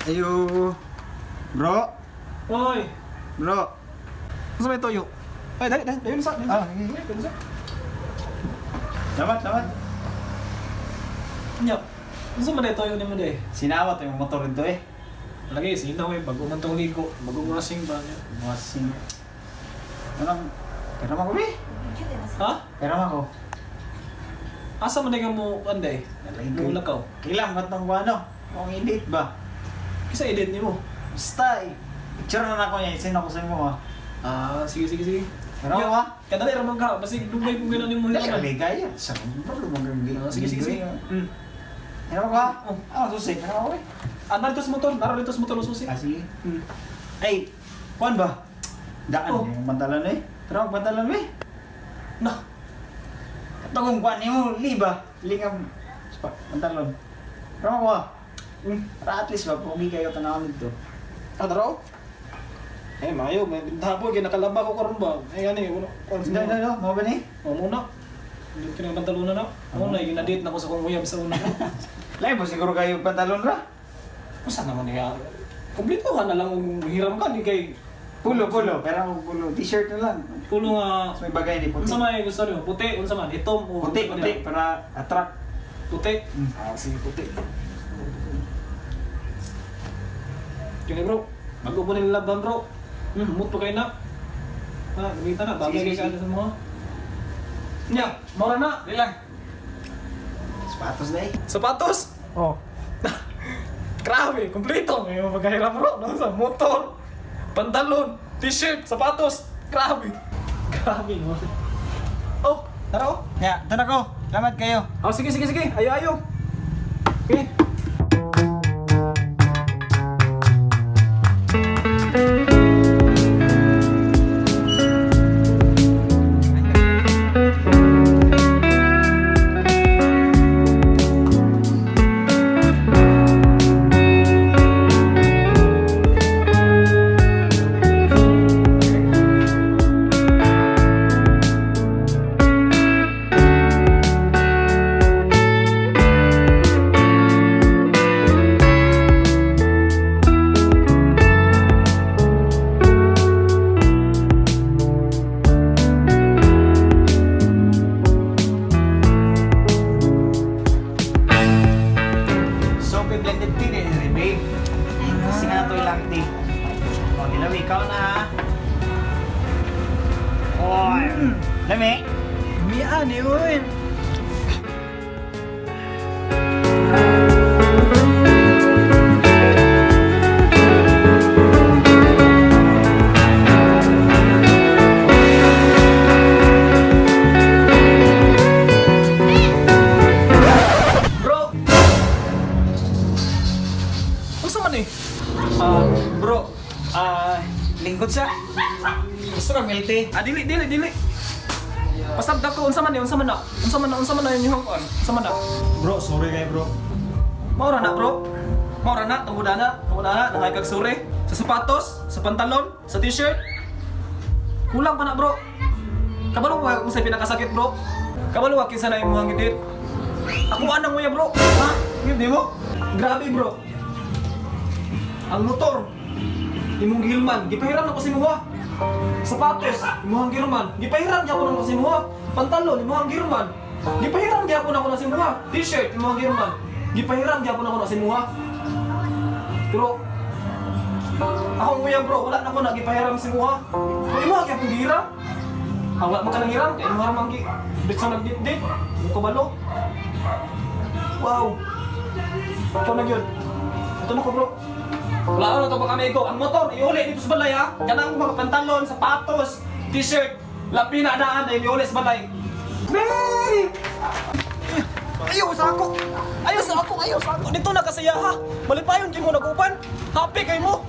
Ayo. Bro, Oy, bro. unsa may toyo? Ay, dali, dali, dayon sa. Ah, sige. Dayon sa. Salamat, salamat. Nya. Unsa man day toyo nimo day? Sinawat yung motor dito eh. Lagi sinaw eh bago man tong ligo, bago washing ba niya. Wasing. Anong pera mo ko, be? Ha? Pera mo ko. Asa man day ka mo anday? Nalagay. Mulakaw. Kailang ba't nang ano? Kung edit ba? Kisa edit nimo. Basta eh. Picture na ako niya, isend ako sa imo ha. Ah, sige sige sige. Pero ako, ah. Kadali ra man ka, basig dugay kung gano'n nimo Dali hiraman. ligaya. Sa bro, lumang Ah, sige sige sige. Pera mo ko ha? Oh. Ah, susi. Pera mo ko eh. Ah, narito sa motor, narito sa motor susi. Ah, sige. Mm. Ay, kuan ba? Daan Oh. yung pantalon eh. Pero ang pantalon eh. Nah, Ito kung kuan nimo, li ba? Li nga pantalon. Pero ako ah. Para at least ba, pugi kayo tanawin dito. Ah, dara oh. Eh, mayo, may bintapo, kaya nakalaba ko karon ba? Eh, ano eh, wala. Hindi, hindi, hindi. Mo ba ni? Oh, muna. Hindi ko na pantalon na. Muna, ginadate na ko sa kong uyab sa una. Lain mo siguro kayo pantalon ra. Usa naman niya. Kumplito ka na lang kung hiram ka, di kay Pulo, pulo. Pero ako pulo. T-shirt na lang. pulo nga. Mas may bagay ni puti. Unsa may gusto niyo? Puti, unsa man? Itom o Puti, unsa man puti. nila? Para attract. Puti. Mm. Ah, sige, puti. Kini bro, bago po nila laban bro. Mut pa kayo na. Ha, gamitan na. Bagay Sige, kay sige, ka sa mga. Nya, mora na. Dili lang. Sapatos na eh. Sapatos! Oh. Grabe, kompleto. Ngayon pagkahiram bro. No? Sa motor, pantalon, t-shirt, sapatos. Grabe. Grabe, no? Oh, tara oh. Ya, tara ko. Salamat kayo. Oh, sige, sige, sige. Ayo, ayo. Okay. Soapy blended tea din, eh, babe. Kasi nga ito ilang tea. O, dilawi, ikaw na ha. Oy. Lami? Mian, yun. Bro! Unsa man eh? Ah, bro, ah, lingkod sa. Gusto ka milk tea? Ah, dili, dili, dili. Pasabda ko, unsa man eh, unsa man na? Unsa man na, unsa man na yung kuan? Unsa man na? Bro, sorry kayo bro. Maura na, bro. Maura na, tungod na, tungod na, nangay kag suri. Sa sapatos, sa pantalon, sa t-shirt. Kulang pa na, bro. Kabalo ka kung sa pinakasakit, bro. Kabalo ka kinsa na imong gidit. Ako anang mo bro. Ha? Hindi mo? Grabe, bro. Ang motor, imong gihilman, gipahiram na ko sa imuha. Sapatos, imong gihilman, gipahiram gyapon ako sa imuha. Pantalon, imong gihilman, gipahiram gyapon ako na sa imuha. T-shirt, imong gihilman, gipahiram gyapon ako na sa imuha. Pero ako nguya bro, wala na ko nagipahiram sa imuha. Kung imuha gyapon gihiram, ah, wala man ka nang hiram, kay imuha man gi bitsa nagdit-dit, mo kabalo. Wow. Ikaw na gyud. Ito na ko bro. Wala na to pa kami ko. Ang motor, iuli dito sa balay ha. Kanang mga pantalon, sapatos, t-shirt, labi na daan ay iuli sa balay. Mary! Ayaw sa ako! Ayaw sa ako! Ayaw sa ako! Dito na kasaya ha! Malipayon kay mo nag-uban! Happy kay mo!